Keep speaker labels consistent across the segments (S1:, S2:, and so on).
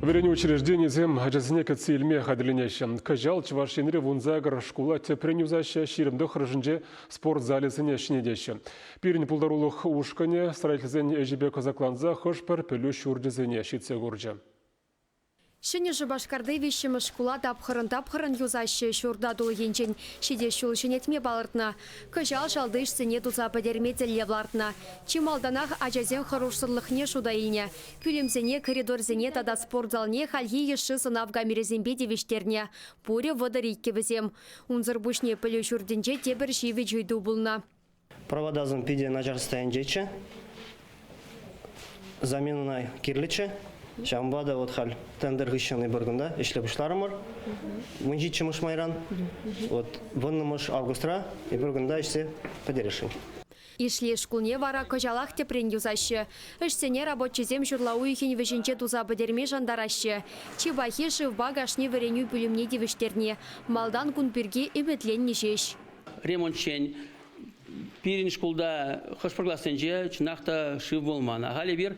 S1: Вӗренӳ учрежденийӗсем ачасене кӗтсе илме хатӗрленеҫҫӗ. Кӑҫал Чӑваш Енре 18 шкула тӗпрен юсаҫҫӗ, 29-шӗнче спорт залӗсене ҫӗнетеҫҫӗ. Пирӗн пултарулӑх ушкӑнӗ строительсен ӗҫӗпе кӑсӑкланса хӑш-пӗр пӗлӳ ҫурчӗсене ҫитсе курчӗ.
S2: Ҫӗнӗ Шупашкарти виҫҫӗмӗш шкула тапхӑрӑн-тапхӑрӑн юсаҫҫӗ. Ҫурта тул енчен ҫитес ҫул ҫӗнетме палӑртнӑ. Кӑҫал шалти ӗҫсене туса пӗтерме тӗллев лартнӑ. Чи малтанах ачасен хӑрушсӑрлӑхне шута илнӗ. Пӳлӗмсене, коридорсене тата спорт залне хальхи йышши сӑнав камерисемпе тивӗҫтернӗ. Пурӗ 32 вӗсем. Унсӑр пуҫне пӗлӳ ҫуртӗнче тепӗр ҫивӗч ыйту пулнӑ.
S3: Проводасем питӗ начар состоянинчеччӗ. Заменӑна кирлӗччӗ. Ҫавӑнпа та вот халь тендер хыҫҫӑн эпир кунта ӗҫле пуҫларӑмӑр. 17-мӗш майран. Вот 10-мӗш августра эпир кунта ӗҫсе пӗтересшӗн.
S2: Ишлей шкулне вара кӑҫалах тӗпрен юсаҫҫӗ. Ӗҫсене рабочисем ҫурла уйӑхӗн вӗҫӗнче туса пӗтерме шантараҫҫӗ. Чи пахи шывпа кашни вӗренӳ пӳлӗмне тивӗҫтерни. Малтан кун пирки ӗмӗтленнӗ ҫеҫ.
S4: Ремонтчен пирӗн шкулта хӑш-пӗр классенче чӑнах та шыв пулман. Ахаль эпир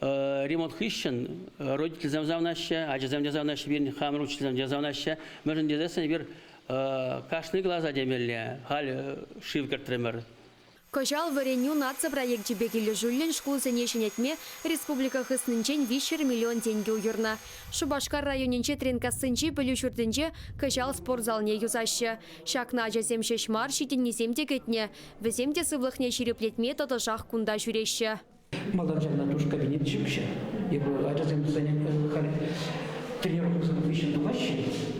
S4: ремонт хыҫҫӑн родительсем савӑнаҫҫӗ, ачасем те савӑнаҫҫӗ, пирӗн хамӑр учительсем те савӑнаҫҫӗ. Мӗншӗн тесессӗн эпир кашни класа темелле халь шыв кӗртрӗмӗр.
S2: Кӑҫал Вӗренӳ наци проекчӗпе килӗшӳллӗн шкулсене ҫӗнетме республика хыснинчен 300 миллион тенкӗ уйӑрнӑ. Шупашкар районӗнчи Тренкассинчи пӗлӳ ҫуртӗнче кӑҫал спорт залне юсаҫҫӗ. Ҫакна ачасем ҫеҫ мар, ҫитӗннисем те кӗтнӗ. Вӗсем те сывлӑхне ҫирӗплетме тӑтӑшах кунта ҫӳреҫҫӗ.
S5: Малтан ҫакна душ кабинет ҫукчӗ. Эпӗ ачасем халь тренировкӑсем хыҫҫӑн тухаҫҫӗ.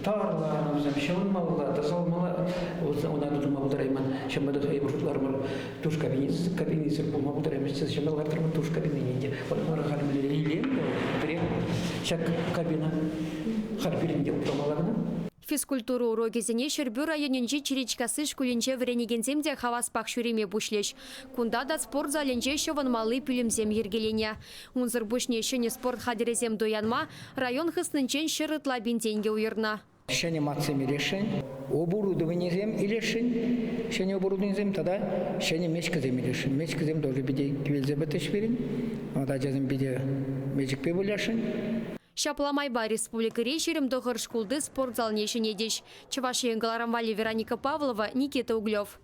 S5: Тарланӑ вӗсем, ҫӑвӑнмалла, тасалмалла. Ӑна та тума пултарайман. Ҫавӑнпа та эпир шутларӑмӑр, душ кабинисӗр пулма пултараймасть. Ҫавӑнпа лартрӑмӑр душ кабинине те. Вара халь мӗнле илемлӗ пӗрех ҫак кабина халь пирӗн те упрамалла кӑна.
S2: Физкультура урокӗсене Ҫӗрпӳ районӗнчи Чиричкасси шкулӗнче вӗренекенсем те хаваспах ҫӳреме пуҫлӗҫ. Кунта та спорт залӗнче ҫӑвӑнмалли пӳлӗмсем йӗркеленӗ. Унсӑр пуҫне ҫӗнӗ спорт хатӗрӗсем туянма район хыснинчен 100 ытла пин тенкӗ уйӑрнӑ.
S6: Ҫӗнӗ матсем илесшӗн, оборудованисем илесшӗн, ҫӗнӗ оборудованисем тата ҫӗнӗ мечкӑсем илесшӗн. Мечкӑсем тоже питӗ кивелсе пӗтрӗҫ пирӗн. Вот ачасем питӗ мечӗкпе вылясшӑн.
S2: Ҫапла майпа республикӑри 29 шкулти спорт залне ҫӗнетӗҫ. Чӑваш Ен кӑларӑм валли Вероника Павлова, Никита Углев.